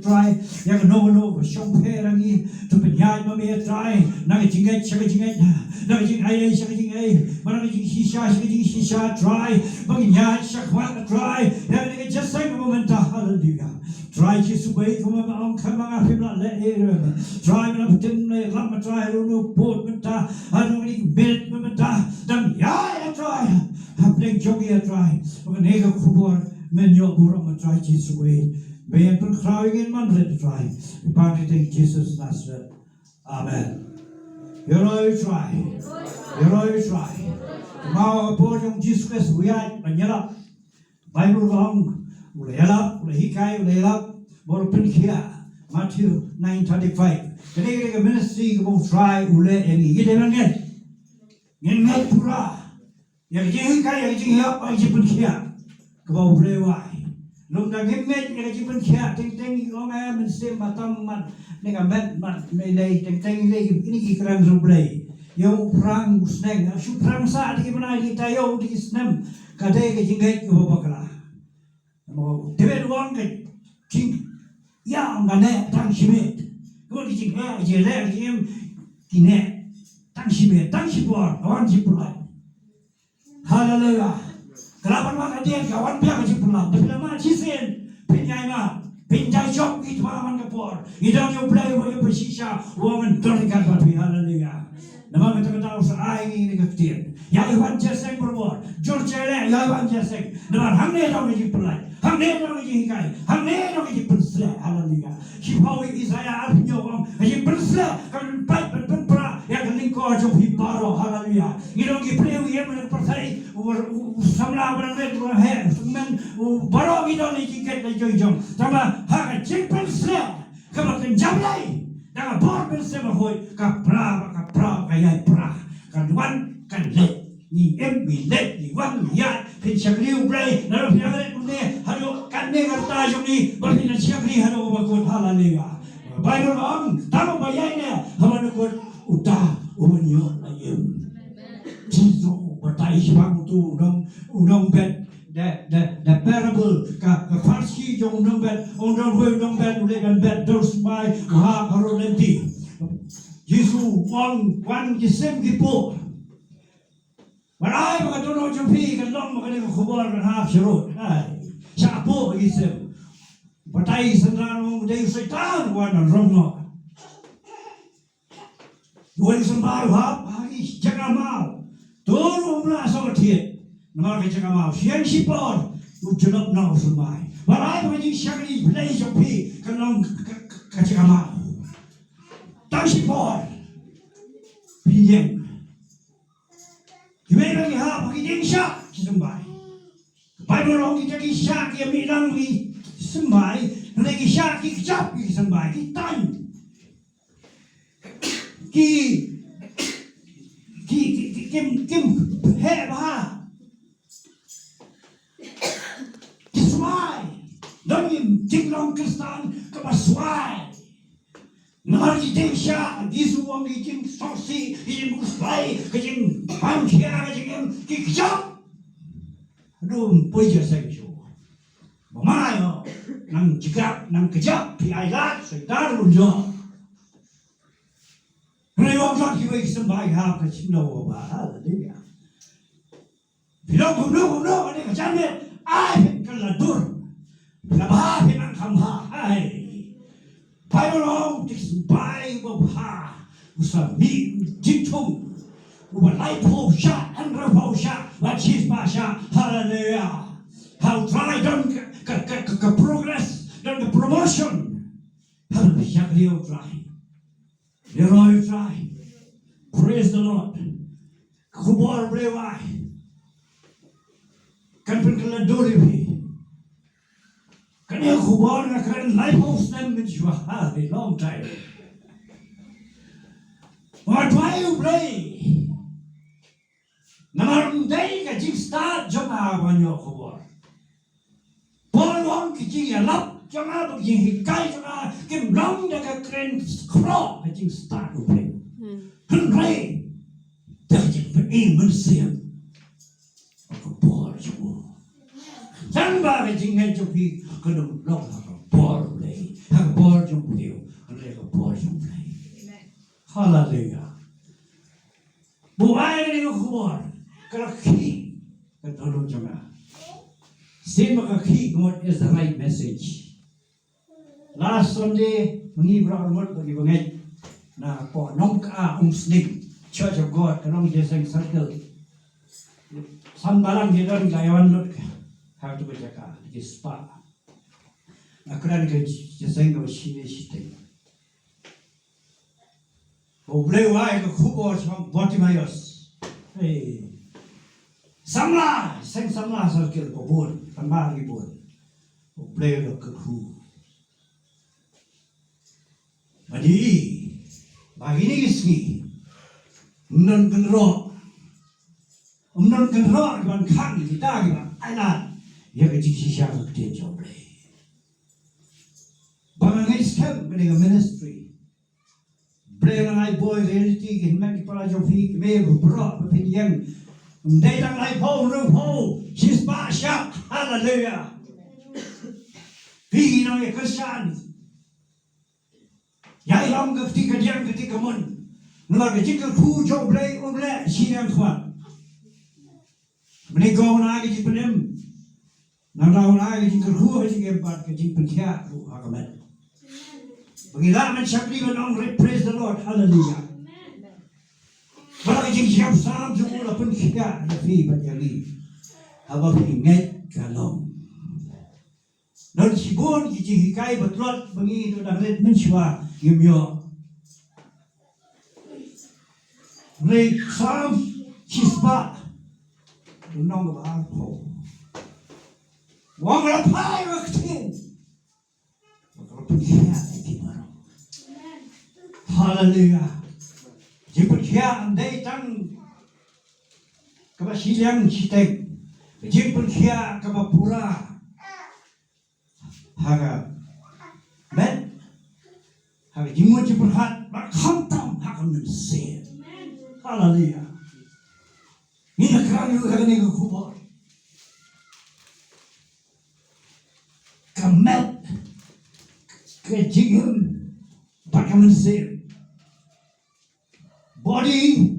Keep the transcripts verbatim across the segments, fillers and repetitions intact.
Trai, ïa kano kano ka shongphe rangi, to pynïaid ma me Trai, na ka jingngeit sha ka jingngeit, na ka jingai ei sha ka jingai, na ka jingshisha sha ka jingshisha Trai, ba ngin ïaid shakhmat Trai, ïa kane ka jingïaseng mynta, haleluya. Trai Jisu bad kumba nga ong kaba nga phim lah leh ei. Trai me la pyntin me la ma Trai ruh nu put mynta, anu ni bit mynta, dang ïa Trai, hapdeng jong ïa Trai, ba kane ka khubor men ïoh burom ma Trai Jisu bad. Ba ïa pynkhraw ïa ngin man rit Trai. Ba ngi teng Jesus Nazareth. Amen. Ïaroh Trai. Ïaroh Trai. Kynmaw ka por jong Jesus Christ u ïaid ban ïalap. Bible ka ong u la ïalap, u la hikai, u la ïalap, bad u pynkhiah. Matthew nine thirty-five. Kane ka ministry kaba u Trai u leh ïa ngi. Ngi dei ban ngeit. Ngin ngeit pura ïa ka jinghikai, ïa ka jingïalap, ïa ka jingpynkhiah kaba U Blei u ai. Lymda ngim ngeit ïa ka jingpynkhiah, teng teng ngi ong, eh, mynsiem ba tam mat, ne ka met mat, ne lei, teng teng lei, kine ki kren U Blei. Ïa u phrang u sneng, ïa u phrang sah, te ki bnai, te ki taïew, te ki snem, ka dei ka jingngeit kaba bakla. Te u ong ka jing, ïa, nga neh tang shi miet. Ka mut ka jingeh, ka jingleh, ka jingim, ki neh tang shi miet, tang shi por, ka wan jingpyllait. Haleluya. Ka la ban wan hadien, ka wan biang ka jingpyllait. Te phi la mad shisien, phin ïai mad, phin ïai jop, ngi tbang man ka por. Ngi don ïa U Blei uba ïoh phi shisha, uba ngan don ryngkat bad phi. Haleluya. Namar kata kata u sa ai ngi kane ka ktien. Ïai wan jingïaseng barabor. Jur jai leh, ïai wan jingïaseng. Namar hangne don ka jingpyllait. Hangne don ka jinghikai. Hangne don ka jingpynsleh. Haleluya. Shiphew Isaïah arphew hynñiew ka ong, ka jingpynsleh kan pynpait, kan pynpra ïa ka lyngkor jong phi baroh. Haleluya. Ngi don ki briew ïa man ka pyrthei, u, u, u samla ba dang rit, u dang heh, u tymmen, u baroh ngi don ïa ki khet la jong jong. Tangba ha ka jingpynsleh kaba kynja Blei da ka bor mynsiem bahoit, ka pra, ka pra, ka ïai pra, ka wan, ka leit. Ngi im, ngi leit, ngi wan, ngi ïaid. Phin shakri U Blei naduh phi ïa leit kumne haduh katne ka rta jong ngi, ba phin shakri haduh ba kut. Haleluya. Baibl ka ong tang uba ïaineh haba dang kut, uta u ban ïoh la im. Jisu u batai shaphang uto u nong, u nongbet. The, the, the parable, ka, ka pharshi jong u nongbet, u nongwei u nongbet, u leit ban bet, dur symbai, u hap harud lynti. Jisu u ong, wan ki sim ki pur. Wat ai ba ka dohnud jong phi kan long ba kane ka khubor kan hap sharud. Ai, sha pur ki sim. Batai ki synran u ong, dei u Soitan u wan rong noh. U wan symbai u hap ha ki jaka maw. Tur um lah song thied. Namar ka jaka maw. Shi ïing shi por u jnop noh u symbai. Wat ai ba ka jingshakri Blei jong phi kan long ka, ka, ka jaka maw. Tang shi por. Phi ïeng. Kiwei ruh ki hap ha ki dieng shah ki symbai. Baibl ong kita ki shah ki ïa mih lang ki symbai, hynrei ki shah ki kjap ki symbai, ki tang. Ki, ki, ki, ki, kim, kim heh bha. Ki swai. Don ki jinglong Khristan kaba swai. Namar ki dieng shah, ki su ong ki jingsngewsih, ki jingkhuslai, ki jingpang khia, ki jingim, ki kjap. Dum poi ja seng shu. Ba mai o, nang jingkjap, nang kjap, phi ai lad, Soitan un jop. Hynrei ong jot kiwei ki symbai ha ka jingdaw ba, haleluya. Phi long kumno kumno, kane ka janmiet, ai phin kylla dur. Phi la bha phin nang kham bha, ai. Baibl ong, u symbai uba bha u sa mih jingthung. Uba laiphew shah, hynriewphew shah, bad shispah shah. Haleluya. Ha U Trai don ka, ka, ka, ka, ka progress, don ka promotion. Haleluya, shakri U Trai. Ïaroh U Trai. Praise the Lord. Ka khubor Blei wai kan pynkylla dur ïa phi. Kane ka khubor nga kren laiphew snem mynshuwa, ha, a long time. Nga duwai U Blei. Namar ym dei ka jingstad jong nga ban ïoh khubor. Paul u ong ki jingïalap jong nga bad ki jinghikai jong nga kim long da ka kren khroh ka jingstad U Blei. Hynrei da ka jingpyni mynsiem ha ka bor jong u. Tang ba ka jingngeit jong phi kan ym long ha ka bor U Blei, ha ka Haleluya. Ba u ai ïa kane ka khubor ka la khih ka dohnud jong nga. Sien ba ka khih ka mut is the right message. Last Sunday, ma ngi baroh arngut ba ngi bangeit na poh Nongkha Umsning, Church of God, ka Nongjaseng Circle. San balang ki don, ka ïawan lut ka ha katu ka jaka ki spah. Nga kren ka jingïaseng kaba shine shiteng. Ba U Blei u ai ka khubor sha u Bartimaeus. Hei. Samla, seng samla sa ki la bun, samla ki bun. U Blei u la kyrkhu. Ba dei ba kine ki sngi ym don kynroh, ym don kynroh ki ban khang kita kiba ailad ïa ka jingshisha ka ktien jong U Blei. Ba nga ngeit skhem kane ka ministry. Blei u la ai buh reality ki hynmen ki para jong phi, ki mei baroh ba phin ïeng. Ym dei tang laiphew, hynriewphew, shispah shak. Haleluya. Phi nong ïa Khristan, ïa ïa long ka kti kadiang kti kamon. Namar ka jingkyrkhu jong U Blei um leh shiliang khmat. Mynne ko u nang ai ka jingpynim, nang da u nang ai ka jingkyrkhu ha ka jingim bad ka jingpynkhiah ruh ha ka met. Ba ngi lah ban shakri ban ong, praise the Lord, hallelujah. Ba la ka jingshah psalm jong u la pynkhiah ïa phi bad ïa ngi. Haba phi ngeit ka long. Don shibun ki jinghikai ba tlot ba ngi dang rit mynshuwa ngim ïoh. Ngi Psalm shispah lynnong ba arphew. Wan la phai ba ktien. Ba ka la pynhiar ïa ki baroh. Haleluya. Jingpynkhiah ym dei tang kaba shiliang shiteng. Jingpynkhiah kaba pura. Ha ka met, ha ka jingmut jingpyrkhat, bad khamtam ha ka mynsiem. Haleluya. Ngi la kren ïa kane ka khubor. Ka met, ka jingim, bad ka mynsiem. Body,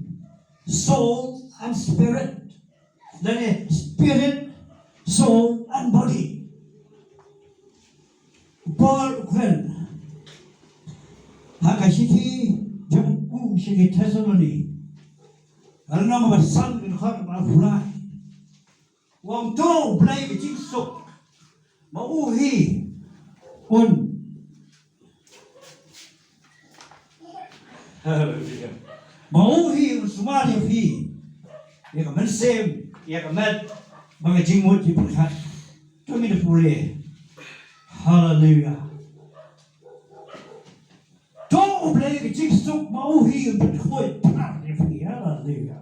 soul and spirit. Lane spirit, soul and body. U Paul u kren ha ka shithi jong u sha ki Thessaloni, ka lynnong ba san, ka dkhot ba arphew lai. U ong to U Blei ka jingsuk, ma u hi un, haleluya, ma u hi un sumar ïa phi, ïa ka mynsiem, ïa ka met, bad ka jingmut jingpyrkhat. To ngin ïa pule. Haleluya. To U Blei ka jingsuk, ma u hi un pynkhuid phar ïa phi. Haleluya.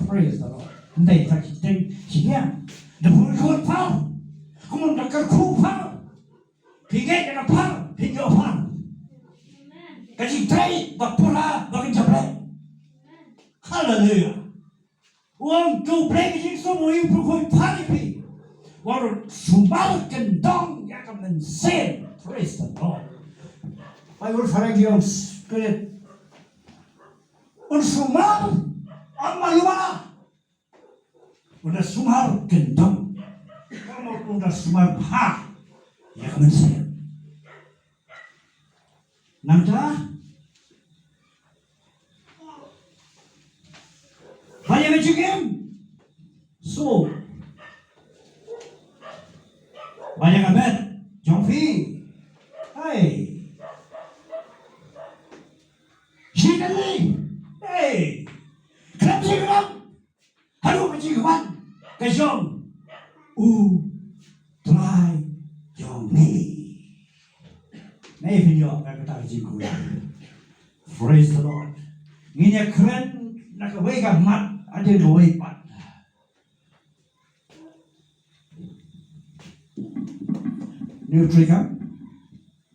Praise the Lord. Ym dei tang shiteng shiliang. Da pynkhuid phar. Kumno da kyrkhu phar. Phi ngeit ïa ka phar, phin ïoh phar. Ka jingtrei ba pura ba kan jop leh. Haleluya. U ong to U Blei ka jingsuk, ma u hi un pynkhuid phar ïa phi. Wat sumar kyndong ïa ka mynsiem. Praise the Lord. Baibl phareng ki ong spirit. Un sumar, ym malu mala. Un da sumar kyndong. Ka mut un da sumar bha ïa ka mynsiem. Nangta ba ïa ka jingim, so ba ïa ka met jong phi. Hai. Shi tylli. Hai. Khlem shi khlem. Haduh ka jingkmen ka jong U Trai jong ngi. Ngi pynïoh ka kata ka jingkmen. Praise the Lord. Ngin ïa kren na kawei ka mat hadien kawei pat. New trigger.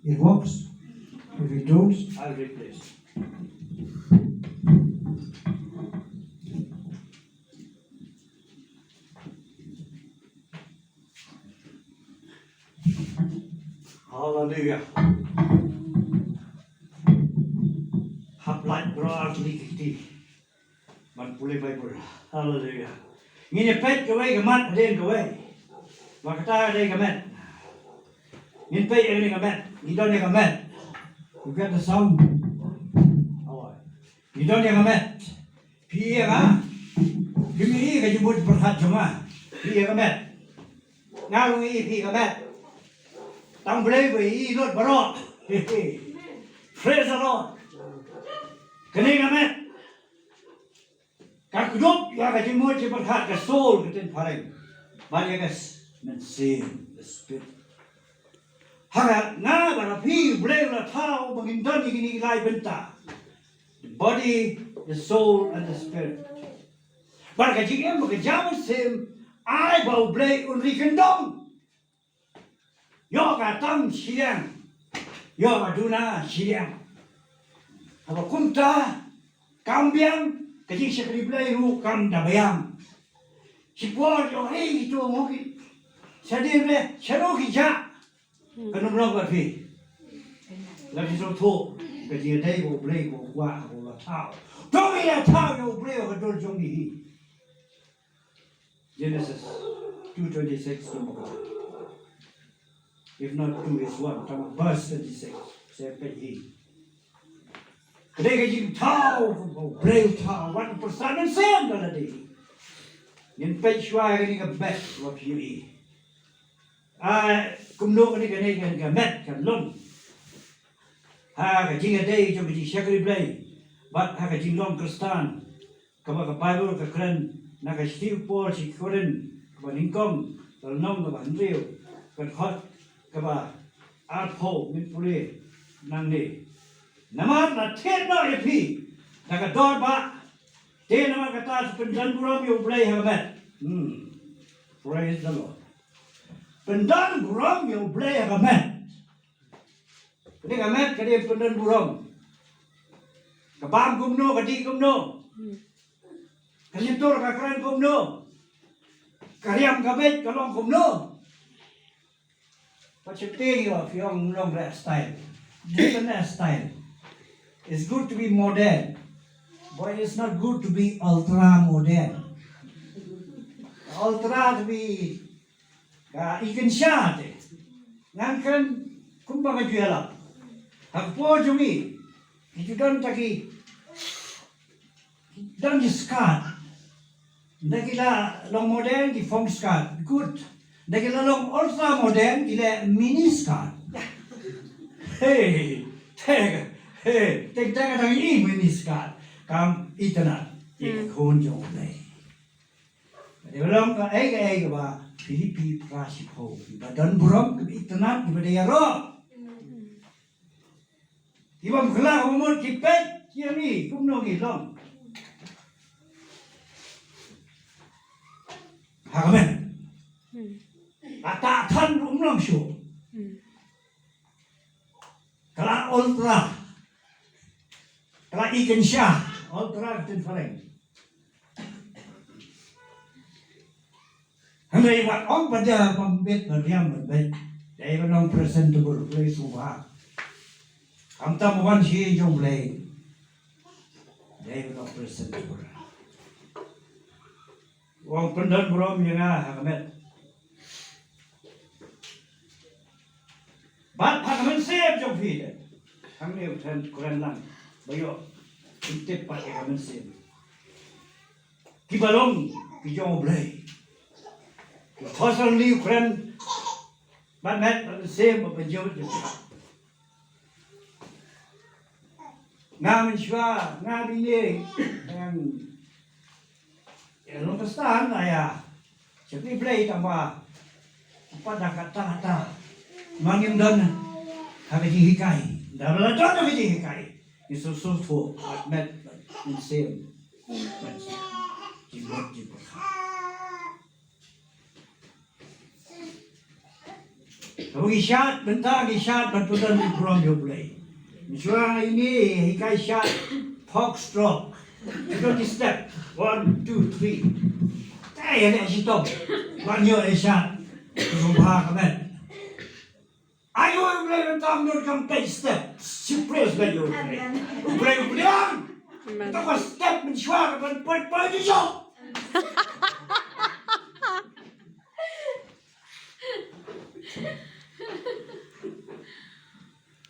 It works. If it don't, I'll replace. Hallelujah. Hap lai Baroh ar tylli ki kti ban pule Baibl. Haleluya. Ngin ïa peit kawei ka mat hadien kawei. Ba kata ka dei ka met. Ngin peit ïa kane ka met. Ngi don ïa ka met. You get the sound? Ngi don ïa ka met. Phi ïa nga. Phi ïa ka jingmut jingpyrkhat jong nga. Phi ïa ka met. Nga ruh nga ïohi ka met. Tang Blei ba ïohi lut baroh. Praise the Lord. Kane ka met ka kdup ïa ka jingmut jingpyrkhat ka soul, ka ktien phareng. Bad ïa ka s-, mynsiem, the spirit. Ha nga bad phi U Blei u la thaw ba ngin don ïa kine ki lai bynta. The body, the soul and the spirit. Bad ka jingim bad ka jaw mynsiem ai ba U Blei un ri kyndong. Ïoh ka tam shiliang, ïoh ka duna shiliang. Haba kumta kam biang, ka jingshakri Blei ruh kam da biang. Shipor ïoh hi tu mo ki. Shadien re shano ki ja. Kan ym long bad phi. La phi sngewthuh ka jingïadei bad U Blei, bad U Blei ba u la thaw. To ïa thaw ïa U Blei ha ka dur jong ngi hi. Genesis two twenty-six to mo. If not two is one, tang verse twenty-six. Sa peit hi. Ka dei ka jingthaw, ka U Blei u thaw, wan u pyrsa mynsiem da lade. Ngin peit shuwa ïa kane ka met, wat ïohi. Ah, kumno kane, kane, kane ka met kan long ha ka jingïadei jong ka jingshakri Blei bad ha ka jinglong Khristan. Kaba ka Baibl ka kren na ka shithi u Paul sha ki Korinth, kaba nyngkong, ka lynnong kaba hynriew, ka dkhot kaba arphew, ngin pule nangne. Namar la thied noh ïa phi da ka dor bah, te namar kata to pyndon burom ïa U Blei ha ka met. Hmm. Praise the Lord. Pyndon burom ïa U Blei ha ka met. Kane ka met ka dei pyndon burom. Ka bam kumno, ka dih kumno. Ka shyntur ka kren kumno. Ka riam ka beit ka long kumno. But you tell you, if you long that style, different style. It's good to be modern, but it's not good to be ultra modern. Ultra to be ka i kynsha te. Ngan kren kumba ka ju ïalap. Ha ka por jong ngi, ki ju don ta ki, don ki skat. Nda ki la long modern ki form skat. Good. Nda ki la long ultra modern ki leh mini skat. Hey, hey, hey, teng teng ka dang i mini skat. Kam itynnad. I khun jong U Blei. Ka dei ba long kaei kaei kaba Philippi phra shiphew. Kiba don burom, kiba itynnad, kiba dei ïaroh. Kiba ym kylla ka mut, ki peit ïa ngi kumno ngi long. Ha ka met. Ata than ruh ym long shuh. Ka la ultra. Ka la i kynsha. Ultra ka ktien phareng. Hynrei wat ong ba da bym bit ba riam ban bit. Dei ba long presentable, Blei sngewbha. Khamtam wan shi jong Blei. Dei ba long presentable. Wan pyndon burom ïa nga ha ka met. Bad ha ka mynsiem jong phi de. Hangne u than kren lang ba ïoh pyntip pat ïa ka mynsiem. Kiba long ki jong U Blei. U thosang li u kren bad met bad mynsiem bad pynjot jong phi. Nga mynshuwa, nga bine, em, ïa long Khristan nga ïa shakri Blei tang ba pat da kata kata ma ngim don ha ka jinghikai. Da ba la don ha ka jinghikai, ngi sngewsih thuh bad met bad mynsiem bad jingmut jingpyrkhat. Haba ngi shad bynta, ngi shad ban pyndon burom ïa U Blei. Mynshuwa ïa ngi hikai shad foxtrot. Ngi don ki step, one, two, three. Te ïa leh shitom ban ïoh ïa shad. Sngewbha ka met. Ayo U Blei, bynta ym don kam peit step. Shi praise Blei ïa U Blei. Amen. U Blei u pdiang. Amen. Ka step mynshuwa ka ban poi poi ju jong.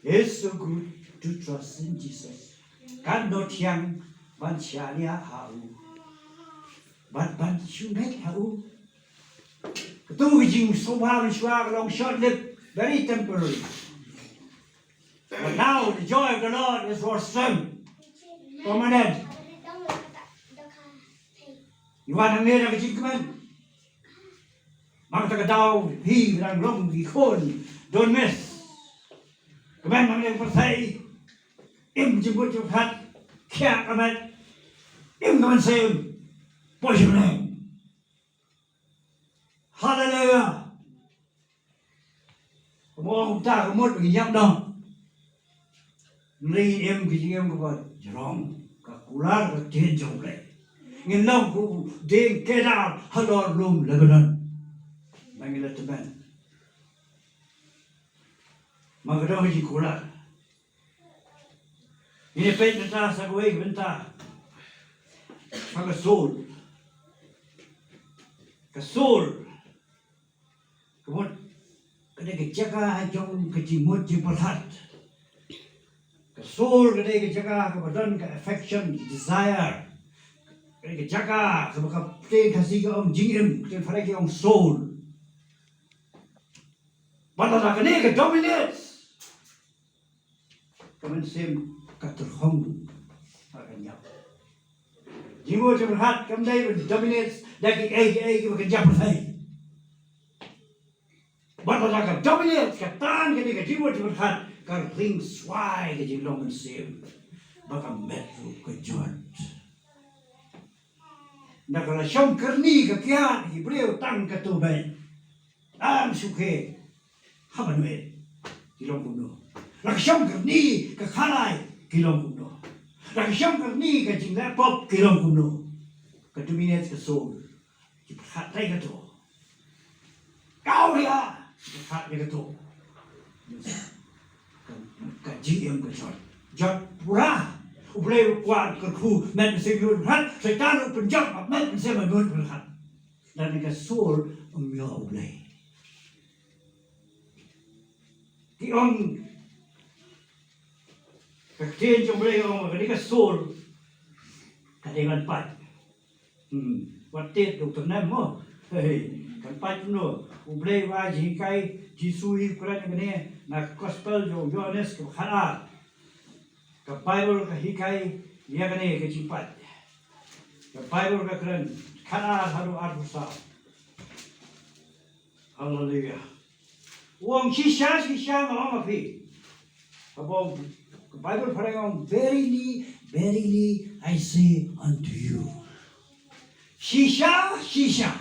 It's so good to trust in Jesus. Kan don thiang ban shaniah ha u. Ban ban shu ngeit ha u. Katu ka jingsngewbha mynshuwa ka long short lived, very temporary. But now the joy of the Lord is our strength. Permanent. Ïa wan hangne da ka jingkmen. Ba kata ka daw hi ba dang long ki khun. Don't miss. Kmen hangne pyrthei. Im jingmut jingpyrkhat. Khia ka met. Im ka mynsiem. Poi sha bneng. Haleluya. Ka mut kumta ka mut ba ngin ïap noh. Ngin im ka jingim kaba jrong, ka kular ka ktien jong U Blei. Ngin long kum u dieng kedar halor lum Lebanon. Ba ngin la tymmen. Ma ka dei ka jingkular. Ngin ïa peit mynta sa kawei ka bynta. Sa ka soul. Ka soul. Ka mut ka dei ka jaka jong ka jingmut jingpyrkhat. Ka soul ka dei ka jaka kaba don ka affection, desire. Ka dei ka jaka kaba ka ktien Khasi ka ong jingim, ka ktien Phareng ka ong soul. Bad lada kane ka dominate, ka mynsiem ka tyrkhong, ka kan ïap. Jingmut jingpyrkhat kam dei ban dominate da kiei kiei kiba kynja pyrthei. Bad lada ka dominate, ka tan kane ka jingmut jingpyrkhat, ka ring swai ka jinglong mynsiem. Ba ka met ruh ka jot. Na ka la shong kyrni ka kiad ki briew tang katto beit. Tang shuh ki haba nwe ki long kumno. La ka shong kyrni ka khalai ki long kumno. La ka shong kyrni ka jingleh pop ki long kumno. Ka dominate ka soul. Ki pyrkhat trai katto. Kawria ki pyrkhat trai katto. Ka, ka jingim ka jot. Jot pura. U Blei u kwah kyrkhu met mynsiem mut pyrkhat. Soitan u pynjot met mynsiem mut pyrkhat. Lane ka soul um ïoh U Blei. Ki ong ka ktien jong U Blei ong kane ka soul ka dei ban pait. Hmm. Wat tied u tyrnem mo. Hei, kan pait kumno. U Blei u ai jinghikai, Jisu hi u kren kane na gospel jong u Ïoannis ka khatar. Ka Baibl ka hikai ïa kane ka jingpait. Ka Baibl ka kren khatar haduh arphew saw. Haleluya. U ong shisha shisha nga ong ha phi. Ka Baibl Phareng ong verily, verily I say unto you. Shisha shisha.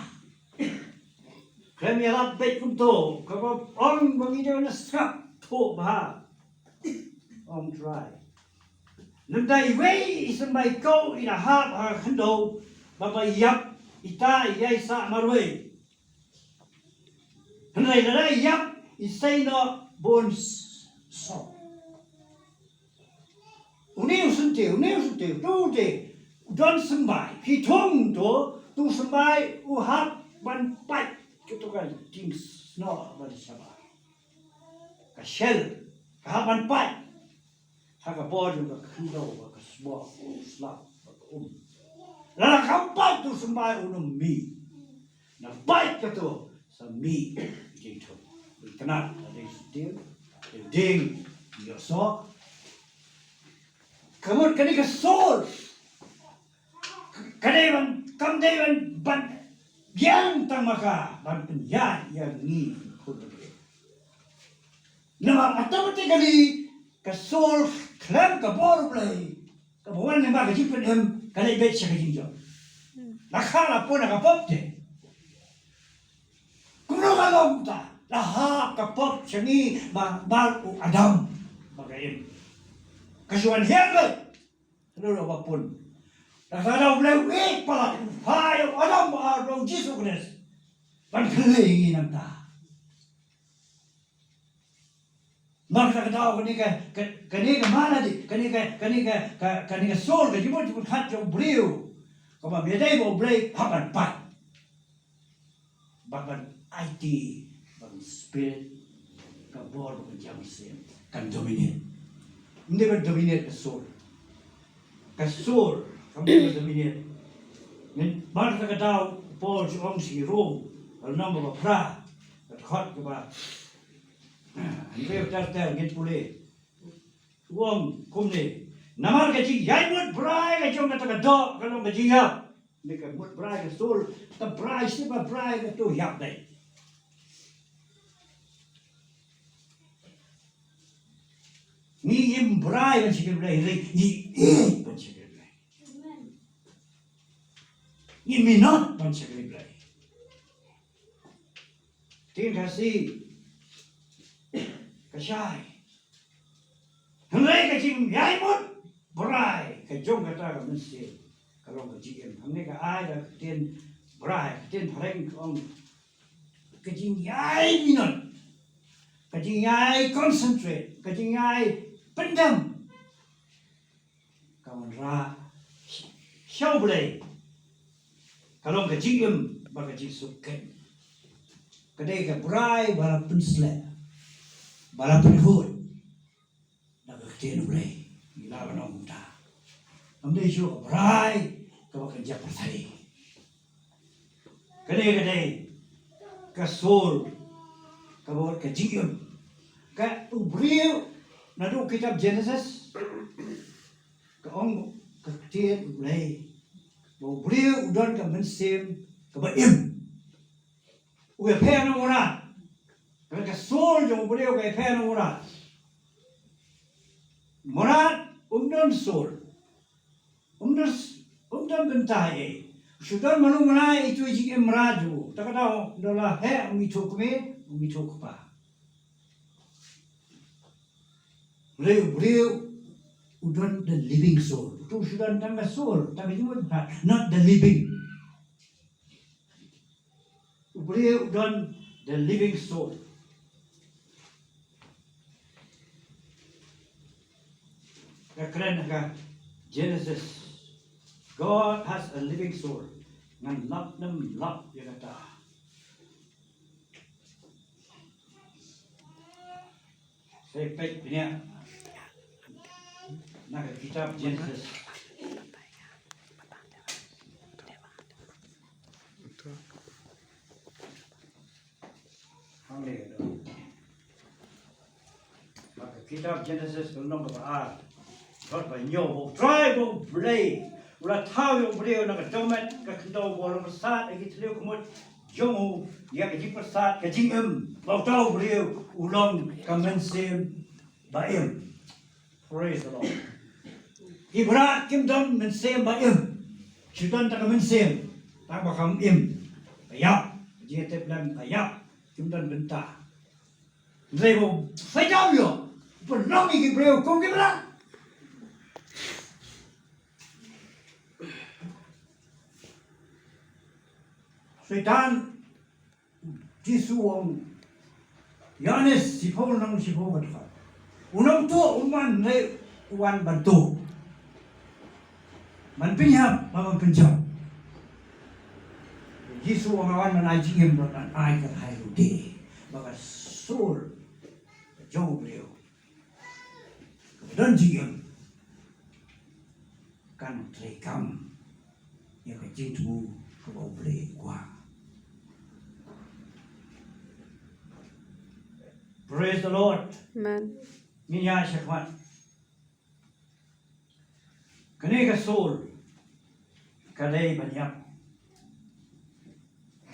Khlem ïalap beit kumto kaba ong ba ngi dei na sngap thuh bha. Ong Trai. Lymda iwei i symbai ko i da hap ha khyndew ba ba ïap ita i dei sa marwei. Hynrei lada i ïap i sei noh bun sop. Une u syntiew, une u syntiew, tu te u don symbai, phi thung to, tu symbai u hap ban pait, kito ka ding snoh ban shabar. Ka shell ka hap ban pait ha ka bor jong ka khyndew, ka sboh, u slap, ka um. Lada kam pait tu symbai un ym mih. Na pait kato sa mih jingthung. Itynnad, ka dei sdien, ka dei ding, ïohsoh. Ka mut kane ka soul. Ka dei ban, kam dei ban, ban biang tang ma ka ban pynïaid ïa ngi khun. Namar automatically ka soul khlem ka bor U Blei, kaba wan lyngba ka jingpynim, ka leit beit sha ka jingjop. La kha la pun ha ka pop te. Kumno ka long ta? La hap ka pop sha ngi ba mar u Adam ba ka im. Ka shu wan hiar beit. Hynrei ba pun. La ka dei U Blei u ïeit palat, u phai u Adam ba ar, u Jisu Khrist ban kylli ngi nangta. Namar kata ka daw kane ka, ka, kane ka malady, kane ka, kane ka, ka, kane ka soul, ka jingmut jingpyrkhat jong u briew. Kaba ym ïadei bad U Blei, hap ban pait. Bad ban aiti, bad u spirit, ka bor, bad ka jingïaseng, kan dominate. Ym dei ban dominate ka soul. Ka soul, kam dei ban dominate. Namar kata ka daw, Paul u ong sha ki Rom, ka lynnong kaba phra, ka dkhot kaba hynriew ter ter ngin pule. U ong kumne. Namar ka jingïaid mut brai ka jong kata ka doh ka long ka jingïap. Ne ka mut brai ka soul, ka brai shi ba brai ka to ïap dei. Ngi im brai ban shakri Blei, ngi im ban shakri Blei. Ngi minot ban shakri Blei. Tin ka si ka shai. Hynrei ka jingïaid mut brai ka jong kata ka mynsiem ka long ka jingim. Hangne ka ai da ka ktien brai, ka ktien phareng ka ong ka jingïaid minot, ka jingïaid concentrate, ka jingïaid pyndem. Ka wanrah sha U Blei ka long ka jingim bad ka jingsuk khein. Ka dei ka brai ba la pynsleh, ba la pynhud da ka ktien U Blei. Ngi lah ban ong kumta. Kam dei shuh ka brai kaba kynja pyrthei. Kane ka dei ka soul, kaba ka jingim. Ka u briew, naduh kitab Genesis, ka ong ka ktien U Blei ba u briew u don ka mynsiem kaba im. U ïapher na u mrad. Ka soul jong u briew ka ïapher na u mrad. Mrad um don soul. Um don, um don bynta ei. Shu don mano mano itu i jingim mrad ju. Ta ka daw, da la heh, um ithuh kmie, um ithuh kpa. Briew, briew u don the living soul. Uto u shu don tang ka soul, tang ka jingmut, not the living. U briew u don the living soul. Ka kren ha ka Genesis. God has a living soul. Ngan lap ne ym lap ïa kata. Sa peit bniah na ka kitab Genesis. Hangne ka dei. Ba ka kitab Genesis ka lynnong kaba ar, dkhot ba hynñiew, ba U Trai ba U Blei u la thaw ïa u briew na ka dohmed ka khyndew, ba u la pyrsad ïa ki thliew khmut jong u, ïa ka jingpyrsad ka jingim, ba uta u briew u long ka mynsiem ba im. Praise the Lord. Ki mrad kim don mynsiem ba im. Shu don tang ka mynsiem, tang ba kam im. Ka ïap. Jingïatep lem ka ïap. Kim don bynta. Hynrei ba u Soitan ïoh, u pynlong ïa ki briew kum ki mrad. Soitan, Jisu u ong, Ïoannis shiphew lynnong shiphew ka dkhot, u nongtuh um wan, hynrei u wan ban tuh, ban pynïap bad ban pynjot. Jisu u ong, nga wan ban ai jingim, ban ai ka bha ïa lade. Ba ka soul ka jong u briew kaba don jingim kan treikam ïa ka jingthmu kaba U Blei u kwah. Praise the Lord. Amen. Ngin ïa shakhmat. Kane ka soul ka dei ban ïap.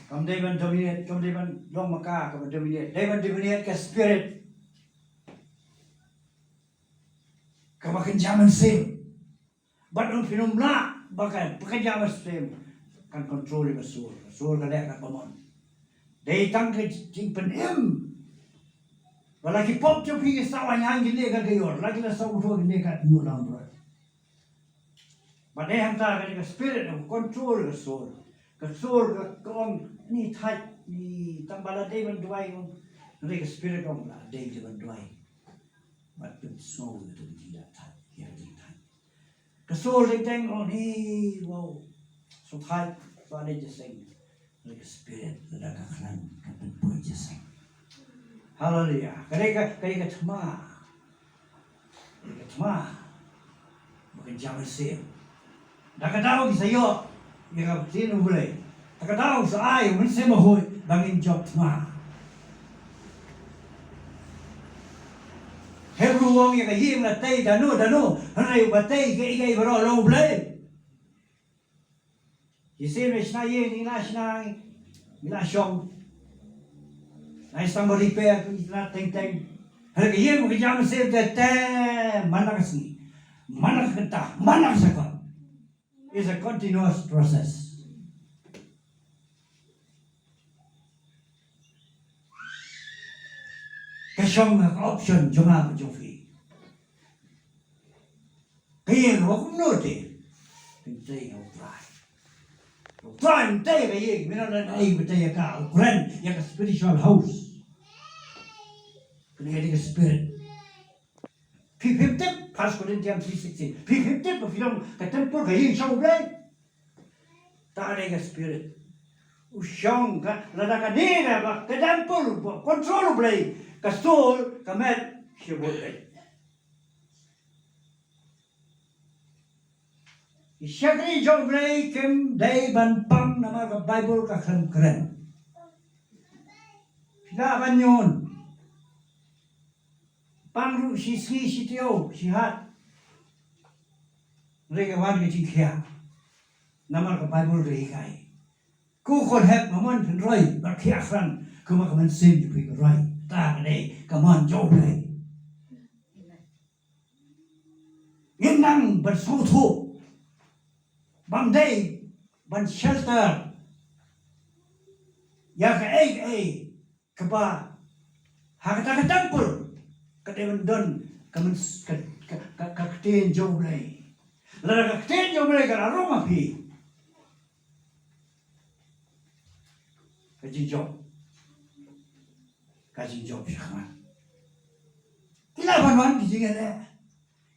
Kam dei ban dominate, kam dei ban long ma ka kaba dominate. Dei ban dominate ka spirit kaba kynja mynsiem. Bad ym pynlong la ba ka, ba ka kynja mynsiem kan control ïa ka soul. Ka soul ka dei ka common. Dei tang ka jingpynim. Ba la ki pop jong phi ki sawa ñiang ki leh ka ïor, la ki la sawa bthuh ki leh ka ïor lam bro. Ba dei hangta ka dei ka spirit ka control ka soul. Ka soul ka, ka ong ni thait ni tang ba la dei ban duwai ong. Dei ka spirit ong la dei ban duwai. Bad pynsngew ïa ka jingthait, ïa ka jingthait. Ka soul teng teng, oh ni, wow. Sngewthait, ba dei jingthait. Lada ka spirit, lada ka khlaiñ, ka pynpoi jingthait. Haleluya. Ka dei ka, ka dei ka thma. Ka dei ka thma. Ba kan jam mynsiem. Da ka daw ngi sa ïoh ïa ka ktien U Blei. Da ka daw sa ai u Mynsiem Bakhuid ba ngin jop thma. Hebru u ong ïa ka ïing la tei da no da no, hynrei uba tei kaei kaei baroh long U Blei. Shisien ngi shna ïing, ngi la shna, ngi la shong. Ngi sdang ba repair, ngi la teng teng. Hynrei ka ïing ba ka jam mynsiem te te man la ka sngi, man la ka kynta, man la ka shakhmat. Is a continuous process. Ka shong ka option jong nga bad jong phi. Ka ïing ka ba kumno te? Pyntrei ha U Trai. U Trai pyntrei ka ïing, mynno na ei pyntrei ïa ka, u kren ïa ka spiritual house. Kane ka dei ka spirit. Phi, phim tip, First Corinthians three sixteen. Phi, phim tip ba phi long ka templ ka ïing shong U Blei. Ta dei ka spirit. U shong ka, lada kane ka ba ka templ ba control U Blei, ka soul, ka met, shi bun dei. Ki shakri jong U Blei kim dei ban pang namar ka Baibl ka khlem kren. Phi lah ban ñion. Pang ruh shi sngi shi taïew shi hat. Hynrei ka wan ka jingkhiah. Namar ka Baibl ka hikai. Ko khun hep, nga mon phin roi, bad khiah khlaiñ, kumba ka mynsiem jong phi ka roi. Ta ka dei ka mon jong U Blei. Ngin nang ban sngewthuh. Bym dei ban shelter ïa kaei kaei kaba ha kata ka templ ka dei ban don ka myn-, ka, ka, ka, ka ktien jong U Blei. Lada ka ktien jong U Blei ka la rung ha phi, ka jingjop, ka jingjop shakhmat. Ki la ban wan ki jingïaleh,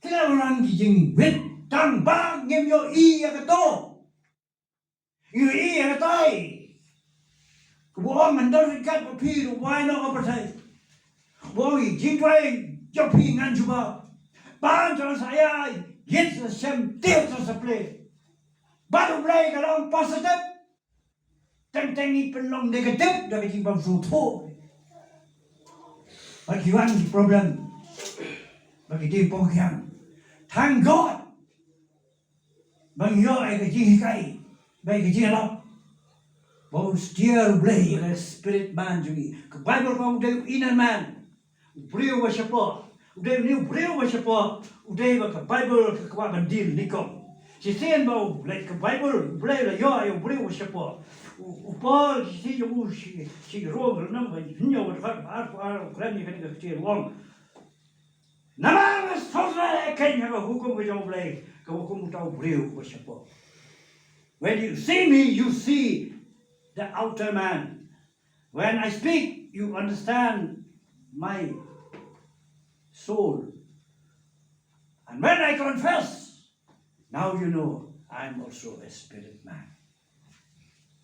ki la ban wan ki jingwit, tang ba ngim ïohi ïa kato. Ïohi ïa katai. Kaba ong ngan don ryngkat bad phi, ruh wai noh ka pyrthei. Ba ong i jingduwai jong phi ngan jubab. Pan jong sa ïa, ïit sa shem, tied sa sa plie. Bad U Blei ka long positive. Teng teng ngi pynlong negative da ka jingbym sngewthuh. Bad ki wan ki problem. Bad ki dei pong kiang. Thank God. Ba ngi ïoh ïa ka jinghikai, ba ïa ka jingïalap. Ba u stier U Blei ïa ka spirit man jong ngi. Ka Baibl ka ong u dei u inner man. U briew uba shapoh. U dei une u briew uba shapoh. U dei ba ka Baibl ka kwah ban deal nyngkong. Shisien ba u leit ka Baibl, U Blei u la ïoh ïa u briew uba shapoh. U, u Paul shi jong u shi, shi Rom lynnong ba hynñiew, dkhot ba arphew ar, u kren ïa kane ka ktien u ong. Namar nga sngewsynei ïa ka hukum ka jong U Blei, ka hukum uta u briew uba shapoh. When you see me, you see the outer man. When I speak, you understand my soul. And when I confess, now you know I am also a spirit man.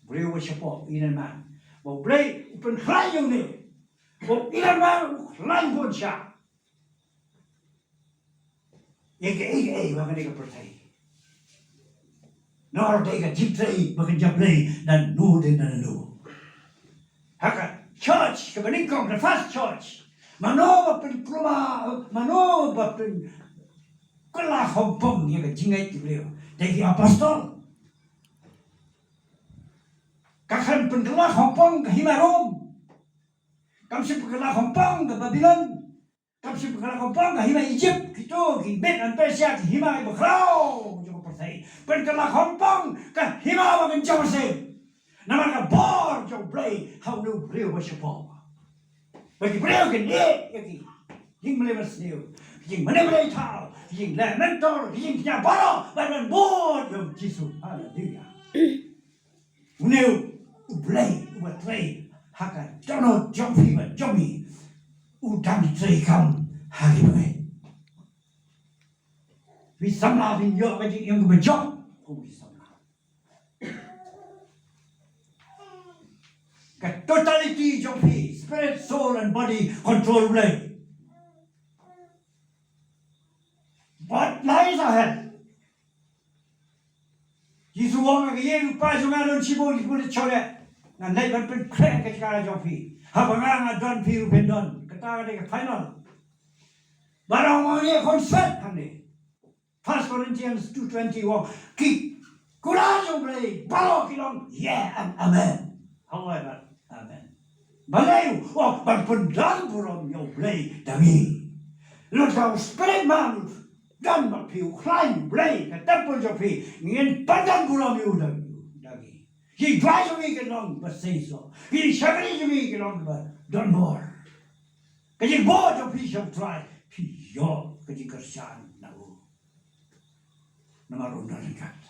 Briew uba shapoh, inner man. Ba U Blei u pynkhlaiñ ïa une. Ba u inner man u khlaiñ bun shah ïa kaei kaei ba kane ka pyrthei. Nor dei ka jingtrei ba kan jam Blei na no dei na no. Ha ka church kaba nyngkong, the first church, mano ba pynkulmar, mano ba pynkylla khongpong ïa ka jingngeit ki briew? Dei ki apostol. Ka khlem pynkylla khongpong ka hima Rom. Kam shym pynkylla khongpong ka Babilon. Kam shym pynkylla khongpong ka hima Egypt, kito ki Med and Persia, ki hima kiba khraw jong ka pyrthei. Pynkylla khongpong ka hima ba kan jam mynsiem. Namar ka bor jong U Blei ha une u briew ba shapoh. Ba ki briew kin ïeh ïa ki jingmane mynsiem, ki jingmane blei thaw, ki jingleh mentor, ki jingkñia baroh ban wan bud ïa U Jisu. Haleluya. Une U Blei uba trei ha ka dohnud jong phi bad jong ngi, u dang trei kam ha ki bangeit. Phi samla phin ïoh ka jingim kaba jop kum ki samla. Ka totality jong phi, spirit, soul and body, control U Blei. What lies ahead? Jisu u ong ha ka ïing, Kpa jong nga, don shibun ki khynnah, ngan leit ban pynkhreh ka jaka jong phi. Haba nga nga don, phi ruh phin don. Kata ka dei ka final. Bad u ong, ma ngi khun shet hangne. First Corinthians two twenty u ong, ki kular jong U Blei baroh ki long yeah and amen. Hooid, amen. Balei? U ong ban pyndon burom ïa U Blei da ngi. Lut ka u Spirit man, don bad phi, u khlaiñ U Blei, ka temple jong phi, ngin pyndon burom ïa u da, da ngi. Ki duwai jong ngi kin long ba seisoh. Ki shakri jong ngi kin long ba don bor. Ka jingbud jong phi sha U Trai, phi ïoh ka jingkyrshan na u. Namar u don ryngkat.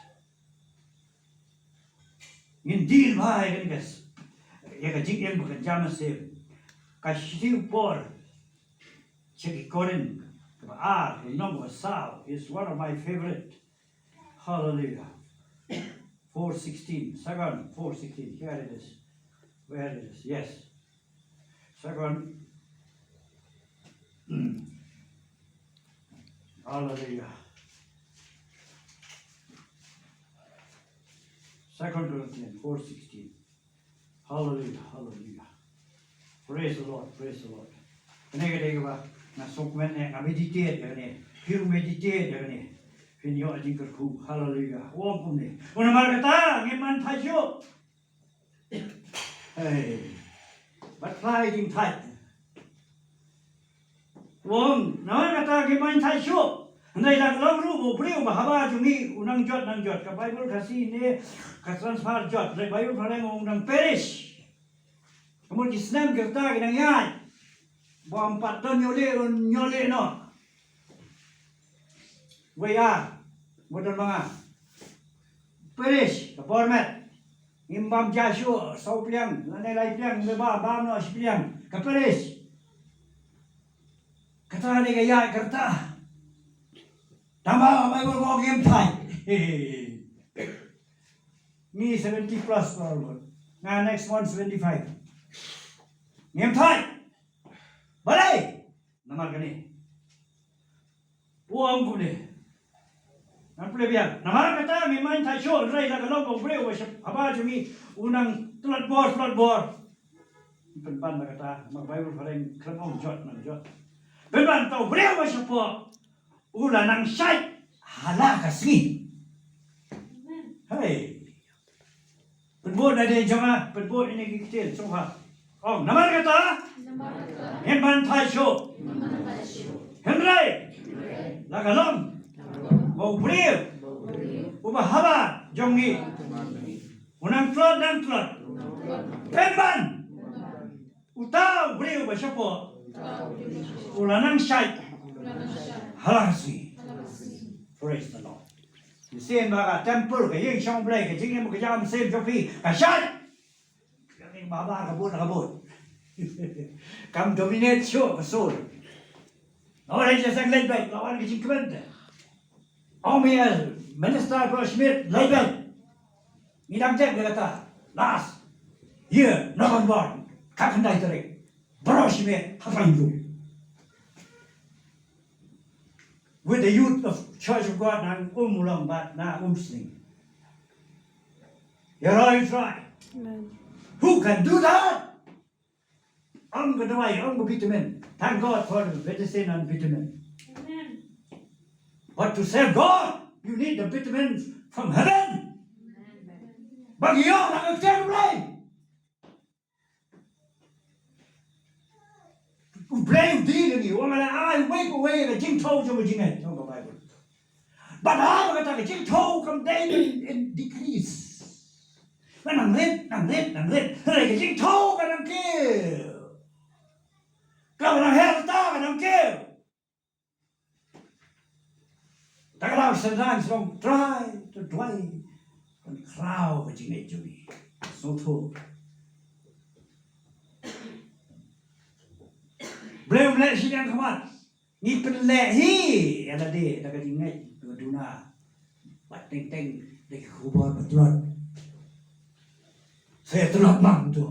Ngin deal bha ïa kane ka s-, ïa ka jingim ba ka jam mynsiem. Ka shithi u Paul sha ki Korinth, kaba ar, lynnong kaba saw, is one of my favorite. Hallelujah. Four sixteen, Second four sixteen. Here it is. Where it is? Yes. Second. Hallelujah. Second Corinthians four sixteen. Hallelujah, hallelujah. Praise the Lord, praise the Lord. Kane ka dei kaba nga sngewkmen, eh, nga meditate ïa kane. Phi ruh meditate ïa kane. Phin ïoh jingkyrkhu. Hallelujah. U ong kumne. U ong, namar kata ngim man thait shuh. Hei. Bad phai jingthait. U ong, namar kata ngim man thait shuh. Hynrei la ka long ruh ba u briew ba haba jong ngi u nang jot, nang jot. Ka Baibl Khasi ne ka transfer jot. Hynrei Baibl Phareng u ong nang perish. Ka mut ki snem ki rta ki nang ïaid. Ba ym pat don ïoh leh, ïoh leh noh. Wei ar, ba don ma nga. Perish, ka por met. Ngim bam ja shuh, saw pliang, lane lai pliang, me ba, bam noh shi pliang. Ka perish. Kata ne ka ïaid ka rta. Tang ba, ba, ba, ba, ngim thait. Ngi seventy plus baroh. Nga next month seventy-five. Ngim thait. Balei? Namar kane. U ong kumne. Ngan pule biang. Namar kata ngim man thait shuh, hynrei la ka long ba u briew ba shap-, haba jong ngi u nang tlot bor, tlot bor. Pynban la kata, ma Baibl Phareng khlem ong jot, nang jot. Pynban, uta u briew ba shapoh u la nang shait ha la ka sngi. Hei. Pynbud na dei jong nga, pynbud ïa kine ki ktien sngewbha. Ong, namar kata, ngim man thait shuh. Hynrei la ka long ba u briew uba haba jong ngi u nang tlot, nang tlot. Pynban uta u briew ba shapoh u la nang shait ha la ka sngi. Praise the Lord. Mynsiem ba ka temple, ka ïing shong Blei, ka jingim ka jam mynsiem jong phi ka shait. Ka ïing ba, ba ka bud, ka bud. Kam dominate shuh ka sur. Nga wan ha jingïaseng leit beit, nga wan ka jingkmen te. Ong ïa u Minister Schmidt leit beit. Ngi dang jep ïa kata. Last year November, ka khyndai tarik, baroh shi miet ha Pangdu. With the youth of Church of God na Umlong bad na Umsning. Ïaroh ïa u Trai. Amen. Who can do that? Ym ka dawai, ym ka vitamin. Thank God for the medicine and vitamin. Amen. But to serve God, you need the vitamins from heaven. Amen. Ba ngi ïoh na ka ktien U Blei. U Blei u dei ngi, u ong leh, ai, wei pa wei ka jingthew jong ka jingngeit, jong ka Baibl. Bad haba kata ka jingthew kam dei in, in decrease. Ka nang rit, nang rit, nang rit. Hynrei ka jingthew ka nang kiew. Ka nang her ta ka nang kiew. Ta ka daw sdang sdang trai, to duwai. Pynkhraw ka jingngeit jong ngi. Sngewthuh. Blei um leh shiliang khmat. Ngi pynleh hi ïa lade da ka jingngeit. Duna. Bad teng teng da ki khubor ba tlot. Sa ïa tlot lang tu.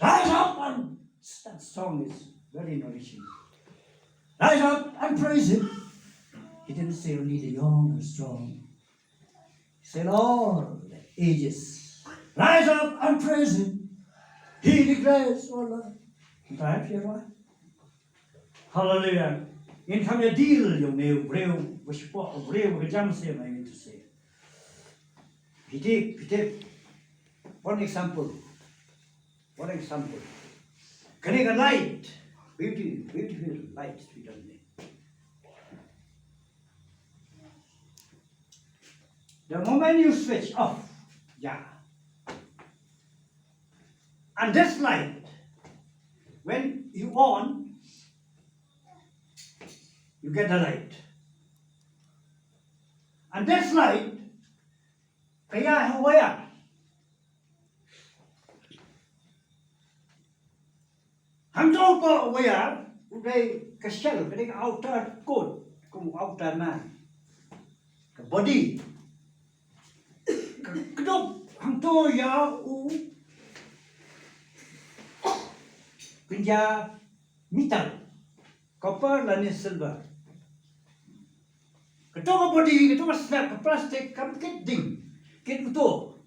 Rise up and, that song is very nourishing. Rise up and praise him. He didn't say only the young and strong. He said all the ages. Rise up and praise him. He declares, oh Lord. Perhaps you're right. Hallelujah. Ngin kham ïa deal ïa une u briew, u briew, u briew, u briew, u briew, u briew, u briew. Phi tip, phi tip. One example. One example. Kane ka light. Beauty, beautiful light, sweet on me. The moment you switch off, yeah. And this light, when you on, you get the light. And this light, kaya ha wire. Hangto ka wire, u dei ka shell, ka dei ka outer coat, kum outer man. Ka body. Ka, ka dok hangto ïa u kynja metal, copper lane silver. Kato ka body, kato ka snap, ka plastic, kam kit ding, kit uto.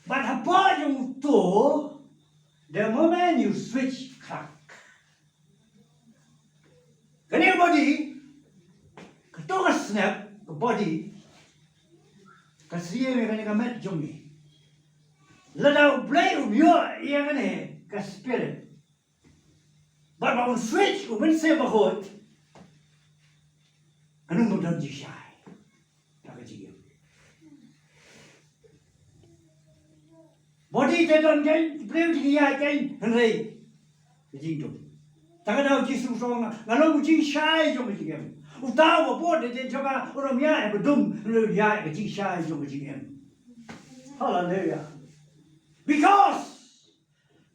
But hapoh jong uto, the moment you switch, crack. Kane ka body, kato ka snap, ka body, ka siem ïa kane ka met jong ngi. Lada U Blei um ïoh ïa kane ka spirit. Bad ba un switch, u Mynsiem Bakhuid. Kan ym don jingshai. Ha ka jingim. Body te don kein, briew jingïaid kein, hynrei ka jingdum. Tang ka daw Jisu u ong, nga long u jingshai jong ka jingim. Uta uba bud ha ïing jong nga, um ïaid ba dum, hynrei u ïaid ka jingshai jong ka jingim. Hallelujah. Because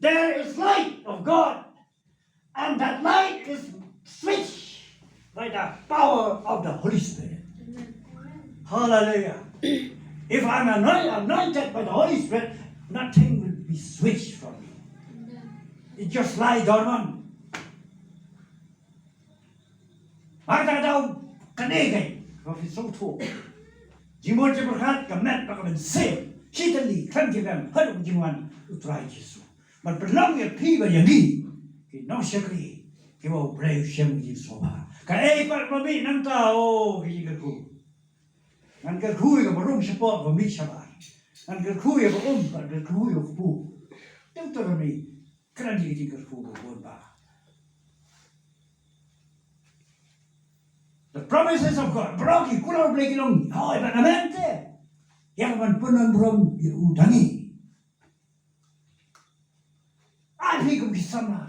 there is light of God. And that light is switched by the power of the Holy Spirit. Hallelujah. If I'm anoint-, anointed by the Holy Spirit, nothing will be switched from me. It just lie dormant. Mar kata ka daw, kane ka dei ba phin sngewthuh. Jingmut jingpyrkhat ka met bad ka mynsiem. Shi tylli khlem kyrmen haduh jingwan U Trai Jisu. Ban pynlong ïa phi bad ïa ngi ki nongshakri kiba U Blei u shem ka jingsngewbha. Kaei pat ba mih nangta, oh, ki jingkyrkhu. Ngan kyrkhu ïa kaba rung shapoh ba mih shabar. Ngan kyrkhu ïa kaba um, ngan kyrkhu ïa kaba kpu. Deuteronomy. Kren ïa ki jingkyrkhu ba bun ba. The promises of God. Baroh ki kular U Blei ki long, hooid, bad amen te. Ïa kaban pynlong burom ïa u da ngi. Ai phi kum ki samla.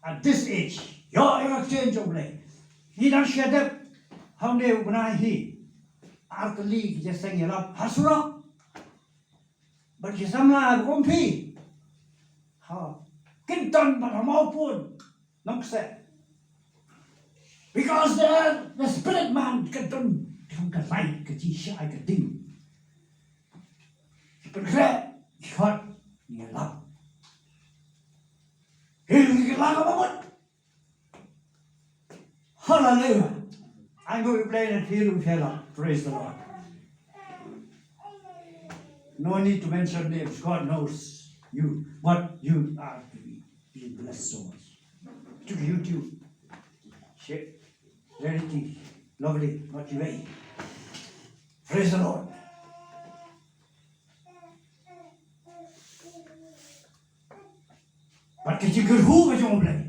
At this age. Ïoh ïa ka ktien jong U Blei. Ngi dang shu dep. Hangne u bnai hi. Ar tylli ki jingïaseng ïalap ha surok. Bad ki samla kum phi. Ha. Kin don bad ha mawpud. Nongkseh. Because the, the spirit man ka don, ka don ka light, ka jingshai, ka ding. Ki pynkhreh, ki khot, ngi ïalap. Ki kylla kaba mut. Hallelujah. Ai nguh ïa U Blei na phi ruh phi ïalap. Praise the Lord. No need to mention names. God knows you, what you are to be. Be blessed so much. To YouTube. Share. Reality. Lovely. Not you. Praise the Lord. Bad ka jingkyrkhu ka jong U Blei.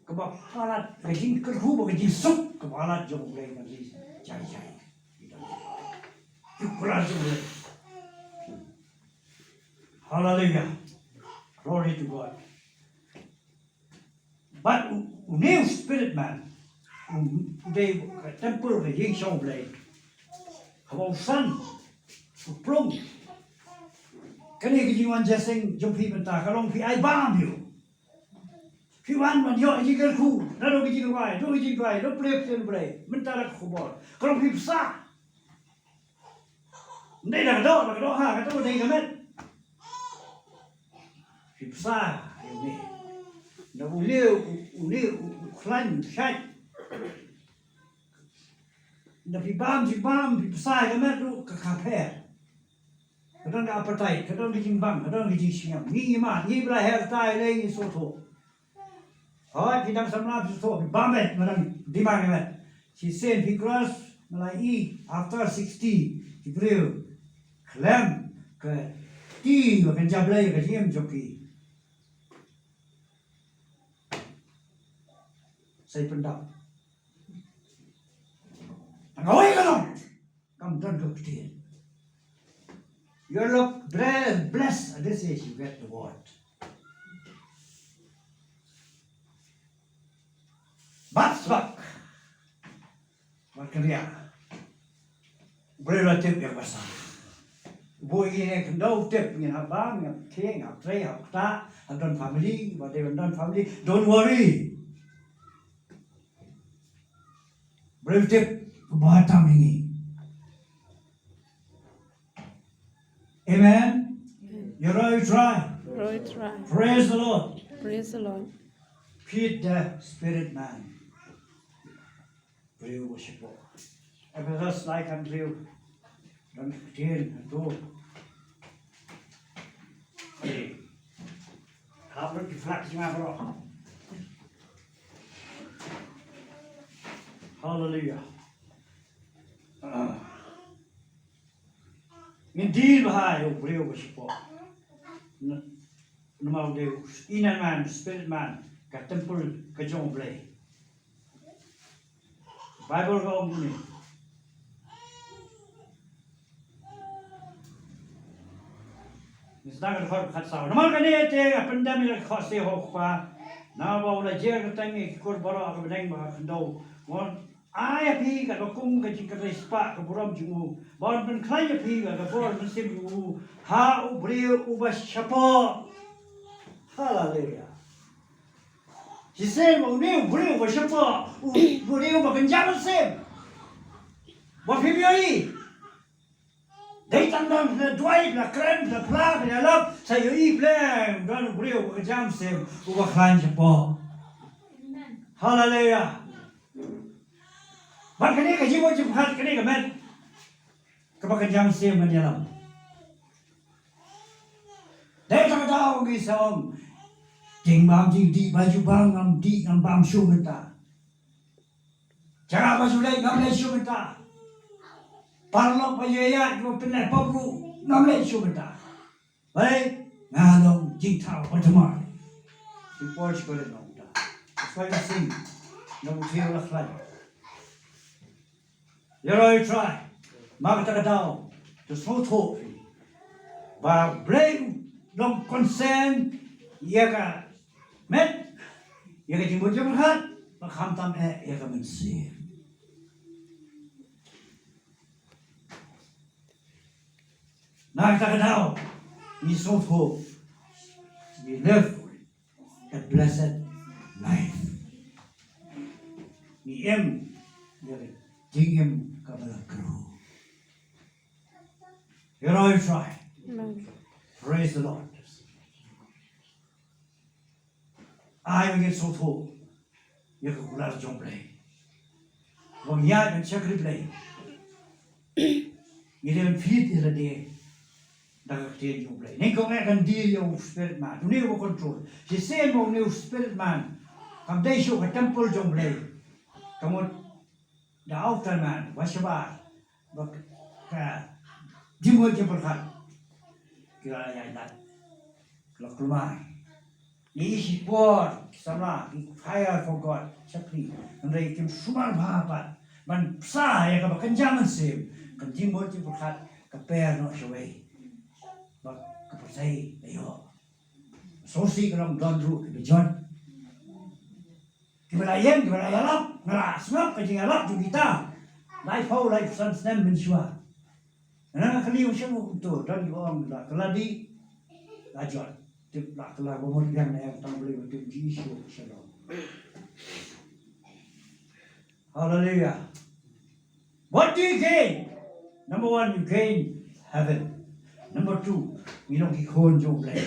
Kaba palat, ka jingkyrkhu bad ka jingsuk, kaba palat jong U Blei na ka jingshai shai. Ki kular jong U Blei. Hallelujah. Glory to God. Bad u, une u spirit man, u, u dei ka temple ka ïing shong U Blei. Haba u san, u plung. Kane ka jingwan jingïaseng jong phi mynta ka long phi ai bam ïa u. Phi wan ban ïoh jingkyrkhu, naduh ka jingduwai, naduh ka jingduwai, naduh plie plie blei, mynta da ka khubor. Ka long phi bsa. Ndei da ka doh, da ka doh ha, kato dei ka met. Phi bsa ïa une. Na u lieh, u, u lieh, u, u khlaiñ, u shait. Na phi bam, phi bam, phi bsa ïa ka met ruh ka, ka pher. Ka don ka appetite, ka don ka jingbang, ka don ka jingsngewbha. Ngi ïa mad, ngi ba la her tai lei ngi sngewthuh. Hooid, phi dang samla phi sngewthuh, phi bam beit, nga dang demand ïa met. Shisien phi cross, nga la ïohi, after sixty, ki briew khlem ka kti ba kan jia Blei ka jingim jong ki. Sa ïa pyndap. Tang kawei ka long. Kam don ka ktien. You're luck-, bre-, blessed at this age you get the word. Bat sbak. Bat kria. Bre la tip ïa ka basa. Boi ïa ka dau tip ngin hap bam, ngin hap ktien, ngin hap trei, hap ktah, hap don family, ba dei ban don family. Don't worry. Briew tip ba tam ïa ngi. Amen. Amen. Ïaroh ïa U Trai. Ïaroh ïa U Trai. Praise the Lord. Praise the Lord. Feed the spirit man. Briew ba shapoh. Ephesos lai khatbriew. Don ka ktien hato. Hap lut ki flak jong nga baroh. Haleluya. Ah. Ngin deal bha ïa u briew ba shapoh. Na, namar u dei u inner man, spirit man, ka temple ka jong U Blei. Baibl ka ong kumne. Ngi sdang ka dkhot khatsaw. Namar kane te nga pyndem ïa la ka khohsiew ha U Kpa. Naba u la jer kyrteng ïa ki kur baroh ha ka bneng bad ha ka khyndew. Ngan ai ïa phi katba kum ka jingkyrteng spah ka burom jong u. Ban pynkhlaiñ ïa phi ïa ka bor mynsiem jong u ha u briew uba shapoh. Haleluya. Shisien ba une u briew uba shapoh, u briew uba kynja mynsiem. Ba phim ïohi. Dei tang don phi la duwai, phi la kren, phi la phla, phi la ïalap, sa ïohi pleng, don u briew uba kynja mynsiem, uba khlaiñ shapoh. Haleluya. Bad kane ka jingmut jingpyrkhat kane ka met. Kaba kynja mynsiem ngan ïalam. Dei tang ka daw ngi sa ong. Jingbam jingdih ba ju bam ngam dih ngam bam shuh mynta. Jaka ba ju leit ngam leit shuh mynta. Paralok ba ju ïaid ba pynleh pop ruh ngam leit shuh mynta. Balei nga long jingthaw ba thymmai. Ki por shi Korinth nongta. That's why we sing. Nong thiew la khlaiñ. Ïaroh ïa U Trai. Ma kata ka daw. To sngewthuh phi. Ba Blei u long concern ïa ka met. Ïa ka jingmut jingpyrkhat. Ba khamtam eh ïa ka mynsiem. Na kata ka daw, ngi sngewthuh, we live a blessed life. Ngi im ïa ka jingim kaba la kyrhuh. Ïaroh ïa U Trai. Amen. Praise the Lord. Ai ba ngin sngewthuh ïa ka kular jong Blei. Ba ngin ïaid ban shakri Blei. Ngi dei ban fit ïa lade da ka ktien jong Blei. Nyngkong eh kan deal ïa u spirit man. Une uba control. Shisien ba une u spirit man kam dei shuh ka temple jong Blei. Ka mut da outer man, ba shabar, ba ka jingmut jingpyrkhat. Ki la ïaid lad, ki la kulmar. Ngi ïohi shipor ki samla ki fire for God, shakri. Hynrei kim sumar bha pat ban bsa ïa kaba kynja mynsiem, ka jingmut jingpyrkhat ka per noh shawei. Ba ka pyrthei ka ïoh. Sngewsih ka long don ruh kiba jot. Kiba la ïeng, kiba la ïalap, nga la sngap ka jingïalap jong kita. Laiphew, laiphew san snem mynshuwa. Nga kylli u shem u to, don kiba ong la ka la dih. La jot. Tip la kylla ba mut biang na em tang Blei ba tip ji shu shalom. Hallelujah. What do you gain? Number one, you gain heaven. Number two, ngi long ki khun jong Blei.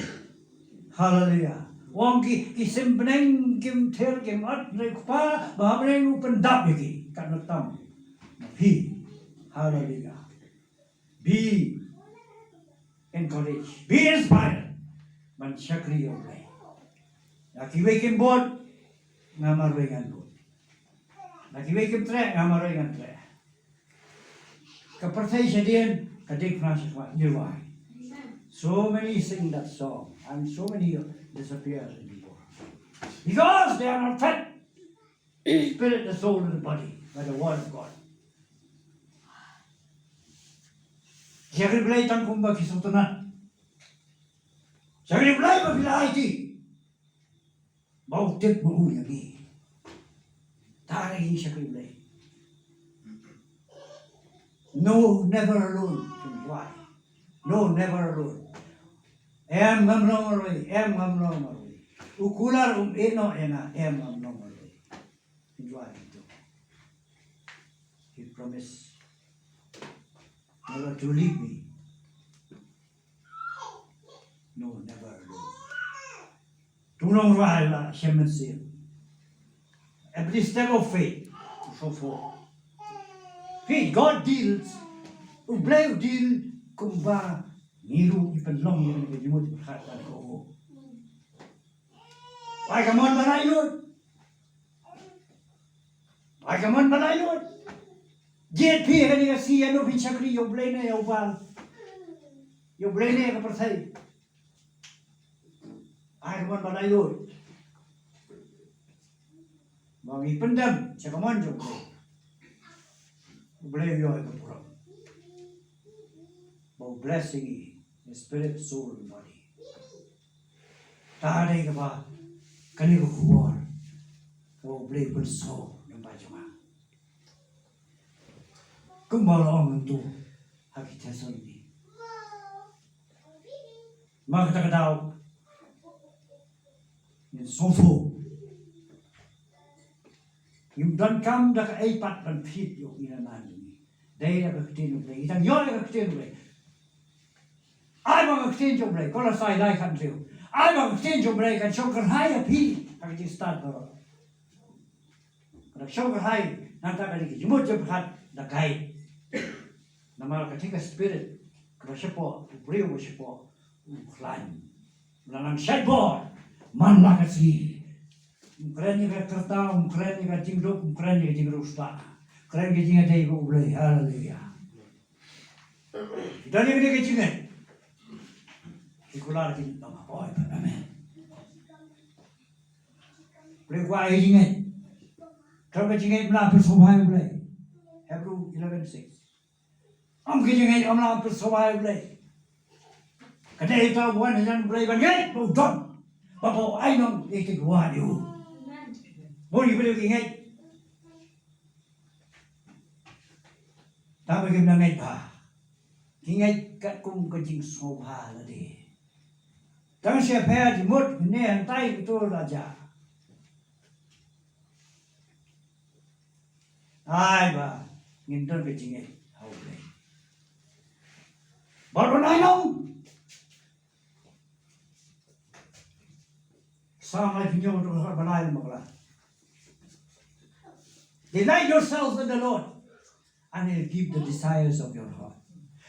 Hallelujah. Ong ki, ki sim bneng kim ther kim at ne kpa ba bneng u pyndap ïa ki. Kat na tam. Phi. Hallelujah. Be encouraged. Be inspired. Ban shakri ïa U Blei. Ïa kiwei kim bud, nga marwei ngan bud. Ïa kiwei kim treh, nga marwei ngan treh. Ka pyrthei shadien ka dei khnang sha khmat, you know why? So many sing that song and so many disappear in the world. Because they are not fed. Spirit, the soul and the body by the word of God. Shakri Blei tang kumba ki sngewtynnat. Shakri Blei ba phi la aiti. Ba u tip ma u ïa ngi. Tang ngi shakri Blei. No, never alone. Why? No, never alone. Em ngam long marwei, em ngam long marwei. U kular um ïeh noh ïa nga, em ngam long marwei. Enjoy it. He promised never to leave me. No, never alone. To nong rai la shem mynsiem. Every step of faith. So forth. Faith, God deals. U Blei u deal kumba ngi ruh ngi pynlong ïa ka jingmut jingpyrkhat ka ko. Ai ka mon ba nai lut. Ai ka mon ba nai lut. Jied phi ha kane ka sngi ïano phin shakri, ïa U Blei ne ïa u Baal. Ïa U Blei ne ïa ka pyrthei. Ai ka mon ba nai lut. Ba ngi pyndem sha ka mon jong U Blei. U Blei u ïoh ïa ka burom. Ba u bless ïa ngi in spirit, soul and body. Ta dei kaba kane ka khubor kaba U Blei u pynsngew lyngba jong nga. Kumba la ong hangto ha ki Thessaloni. Ma kata ka daw ngin sngewthuh. Ngim donkam da kaei pat ban thied ïa u ngi na ngi. Dei da ka ktien U Blei. Ngi dang ïoh ïa ka ktien U Blei. Ai ba ka ktien jong U Blei, Kolosai lai khathynriew. Ai ba ka ktien jong U Blei kan shong kyrhai ïa phi ha ka jingstad baroh. Kan shong kyrhai nangta ka dei ka jingmut jingpyrkhat da kai. Namar ka dei ka spirit kaba shapoh, u briew ba shapoh u khlaiñ. La nang shait bor man la ka sngi. Um kren ïa ka kyrta, um kren ïa ka jingduk, um kren ïa ka jingriewspah. Kren ka jingïadei bad U Blei. Haleluya. Ki don ïa ka jingngeit. Ki kular ki ong hooid bad amen. Blei kwah ïa ka jingngeit. Ka jingngeit ym lah pynsngewbha ïa U Blei. Hebru eleven six. Ym ka jingngeit ym lah pynsngewbha ïa U Blei. Ka dei uta uba wan ha jan U Blei ban ngeit ba u don, bad ba u ainong ïa kita kiba wad ïa u. Bun ki briew ki ngeit, tangba kim da ngeit bha. Ki ngeit katkum ka jingsngewbha lade. Tang shi pher jingmut ne hangtai kito la jia. Ai ba ngin don ka jingngeit ha U Blei. Bad ban ainong. Salm laiphew hynñiew, dkhot ba lai, bakla. Delight yourselves in the Lord, and He'll give the desires of your heart.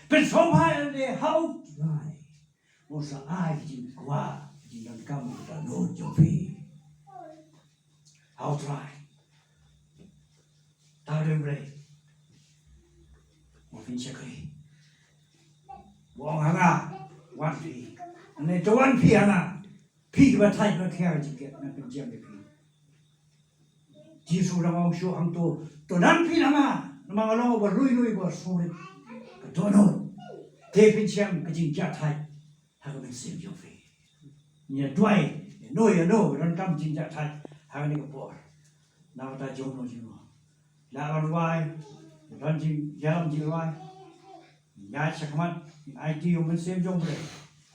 Pynsngewbha ïa lade ha U Trai. Bad u sa ai ka jingkwah, ka jingdonkam ka dohnud jong phi. Ha U Trai. Tang U Blei. Mo phin shakri. Wan ha nga, wan phi. Ane to wan phi ha nga. Phi kiba thait ba khia jingkit, ngan pynjem ïa phi. Jisu u dang ong shuh hangto, to don phi na nga, namar nga long uba lui lui, uba sngewrit ka dohnud. Te phin shem ka jingjahthait ha ka mynsiem jong phi. Ngi ïa duwai ïano ïano ba donkam jingjahthait ha kane ka por. Na ka bynta jong no jong no. Lah ban duwai, don jingïalam jingrwai. Ïaid shakhmat, aiti ïa u Mynsiem jong U Blei.